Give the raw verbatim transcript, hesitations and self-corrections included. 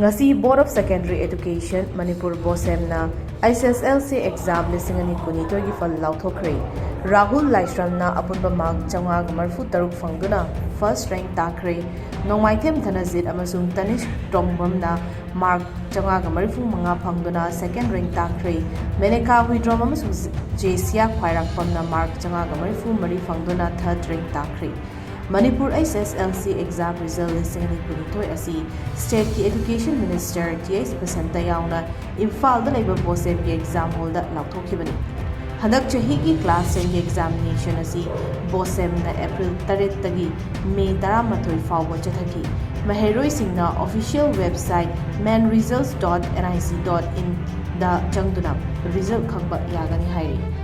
ꯉꯁꯤ Board of Secondary Education, Manipur, ꯕꯣꯁꯦꯝꯅ H S L C exam ꯂꯤꯁꯤꯡ ꯑꯅꯤ ꯀꯨꯟꯅꯤꯊꯣꯏꯒꯤ ꯐꯜ ꯂꯥꯎꯊꯣꯛꯈ꯭ꯔꯦ꯫ ꯔꯥꯍꯨꯜ ꯂꯥꯏꯁ꯭ꯔꯝꯅ ꯑꯄꯨꯟꯕ ꯃꯥꯔꯛ ꯆꯥꯝꯃꯉꯥꯒ ꯃꯔꯤꯐꯨ ꯇꯔꯨꯛ ꯐꯪꯗꯨꯅ first rank ꯇꯥꯈ꯭ꯔꯦ꯫ ꯅꯣꯡꯃꯥꯏꯊꯦꯝ ꯙꯅꯖꯤꯠ ꯑꯃꯁꯨꯡ ꯇꯅꯤꯁ ꯇꯣꯡꯕ꯭ꯔꯝꯅ ꯃꯥꯔꯛ ꯆꯥꯝꯃꯉꯥꯒ ꯃꯔꯤꯐꯨ ꯃꯉꯥ ꯐꯪꯗꯨꯅ second rank ꯇꯥꯈ꯭ꯔꯦ꯫ ꯃꯦꯅꯦꯀꯥ ꯍꯨꯏꯗ꯭ꯔꯣꯝ ꯑꯃꯁꯨꯡ ꯖꯦꯁꯤꯌꯥ ꯈ꯭ꯋꯥꯏꯔꯥꯛꯄꯝꯅ ꯃꯥꯔꯛ ꯆꯥꯝꯃꯉꯥꯒ ꯃꯔꯤꯐꯨ ꯃꯔꯤ ꯐꯪꯗꯨꯅ third rank ꯇꯥꯈ꯭ꯔꯦ꯫ Manipur H S L C exam result ꯂꯤꯁꯤꯡ ꯑꯅꯤ ꯀꯨꯟꯅꯤꯊꯣꯏ ꯑꯁꯤ stateꯀꯤ Education Minister T H Basanta ꯌꯥꯎꯅ ꯏꯝꯐꯥꯜꯗ ꯂꯩꯕ ꯕꯣꯁꯦꯝꯒꯤ exam hallꯗ ꯂꯥꯎꯊꯣꯛꯈꯤꯕꯅꯤ꯫ ꯍꯟꯗꯛ ꯆꯍꯤꯒꯤ class tenꯒꯤ examination ꯑꯁꯤ ꯕꯣꯁꯦꯝꯅ April ꯇꯔꯦꯠꯇꯒꯤ May ꯇꯔꯥꯃꯥꯊꯣꯏ ꯐꯥꯎꯕ ꯆꯠꯊꯈꯤ꯫ ꯃꯍꯩꯔꯣꯏꯁꯤꯡꯅ official website menresults dot N I C dot inꯗ ꯆꯪꯗꯨꯅ result ꯈꯪꯕ ꯌꯥꯒꯅꯤ ꯍꯥꯏꯔꯤ꯫